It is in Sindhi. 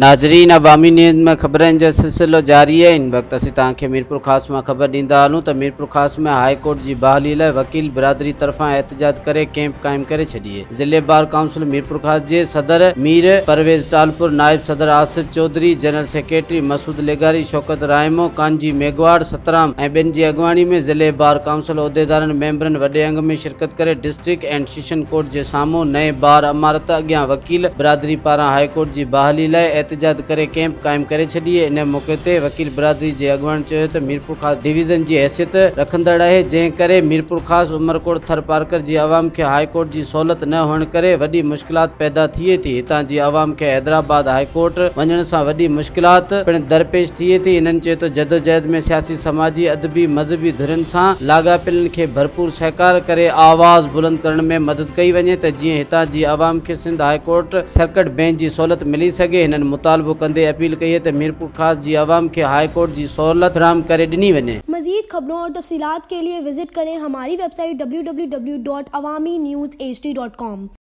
ناظرين عوامي نيوز ۾ خبرن جو سلسلو جاري آهي. هن وقت اسين توهان کي ميرپورخاص مان خبر ڏيندا هلون ته ميرپورخاص ۾ هاء ڪورٽ جي بحالي لاء وڪيل برادري طرفان احتجاج ڪري ڪئمپ قائم ڪري ڇڏي. ضلعي بار ڪائونسل ميرپورخاص جي صدر مير پرويز ٽالپر، نائب صدر آصف چوڌري، جنرل سيڪريٽري مسعود لغاري، شوڪت رائمو، ڪانجي ميگهواڙ، سترام ۽ ٻين جي اڳواڻي ۾ ضلعي بار ڪائونسل عهديدارن ميمبرن وڏي انگ ۾ شرڪت ڪري ڊسٽرڪٽ اينڊ سيشن ڪورٽ جي سامهون نئين بار عمارت اڳيان وڪيل برادري پاران هاء ڪورٽ جي بحالي لاء احتجاج ڪري ڪئمپ قائم ڪري ڇڏي. ان موقعي تي وڪيل برادري جي اڳواڻن چيو ته ميرپورخاص ڊويزن جي حيثيت رکندڙ آهي جنهن ڪري ميرپورخاص، عمرڪوٽ، ٿرپارڪر جي عوام کي هاء ڪورٽ جي سهولت نه هئڻ ڪري وڏي مشڪلات پيدا ٿئي ٿي هتان جي عوام کي حيدرآباد هاء ڪورٽ وڃڻ سان وڏي مشڪلات پڻ درپيش ٿئي ٿي. هنن چيو ته جدوجهد ۾ سياسي سماجي ادبي مذهبي ڌرين سان لاڳاپيلن کي ڀرپور سهڪار ڪري آواز بلند ڪرڻ ۾ مدد ڪئي وڃي ته جيئن هتان جي عوام کي Sindh high court circuit bench جي سهولت ملي سگهي. هنن مطالبو ڪندي اپيل ڪئي ته ميرپورخاص جي عوام کي هاء ڪورٽ جي سهولت فراهم ڪري ڏني وڃي. مزيد خبرون اور تفصيلات کے لئے وزٽ ڪرين ھماري ويب سائيٽ www.awamiNewsHD.com.